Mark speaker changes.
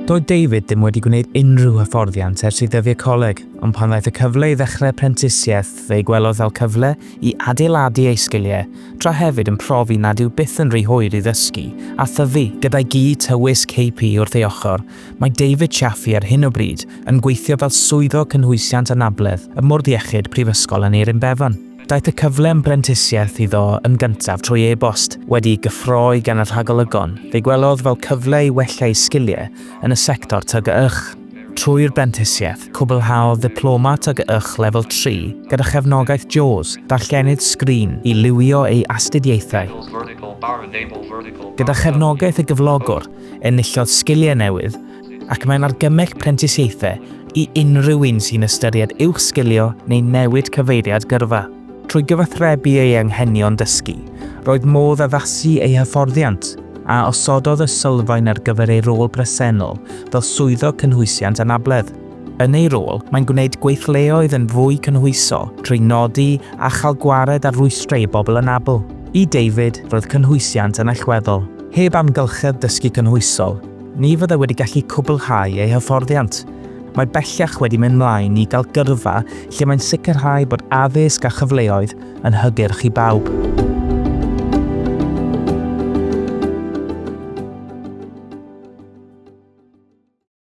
Speaker 1: Doedd David ddim wedi gwneud unrhyw hyfforddiant ers ei ddyddiau coleg, ond pan ddaeth y cyfle i ddechrau prentisiaeth, fe'i gwelodd fel cyfle i adeiladu ei sgiliau, tra hefyd yn profi nad yw byth yn rhy hwyr i ddysgu a thyfu. Gyda'i gi tywys KP wrth ei ochr, mae David Chaffey ar hyn o bryd yn gweithio fel Swyddog Cynhwysiant Anabledd ym Mwrdd Iechyd Prifysgol Aneurin Bevan. Daeth y cyfle am brentisiaeth iddo yn gyntaf trwy e-bost. Wedi'i gyffroi gan y rhagolygon, fe'i gwelodd fel cyfle i wella ei sgiliau yn y sector TGYch. Trwy'r brentisiaeth, cwblhaodd ddiploma TGYch lefel 3 gyda chefnogaeth JAWS, darllenydd sgrin, i liwio ei astudiaethau. Gyda chefnogaeth y gyflogwr, enillodd sgiliau newydd ac mae'n argymell prentisiaethau i unrhyw un sy'n ystyried uwchsgilio neu newid cyfeiriad gyrfa. Trwy gyfathrebu ei anghenion dysgu, roedd modd addasu ei hyfforddiant, a osododd y sylfaen ar gyfer ei rôl bresennol fel Swyddog Cynhwysiant Anabledd. Yn ei rôl, mae'n gwneud gweithleoedd yn fwy cynhwysol trwy nodi a chael gwared ar rwystrau i bobl anabl. I David, roedd cynhwysiant yn allweddol. Heb amgylchedd dysgu cynhwysol, ni fyddai wedi gallu cwblhau ei hyfforddiant. Mae bellach wedi mynd mlaen i gael gyrfa lle mae'n sicrhau bod addysg a chyfleoedd yn hygyrch i bawb.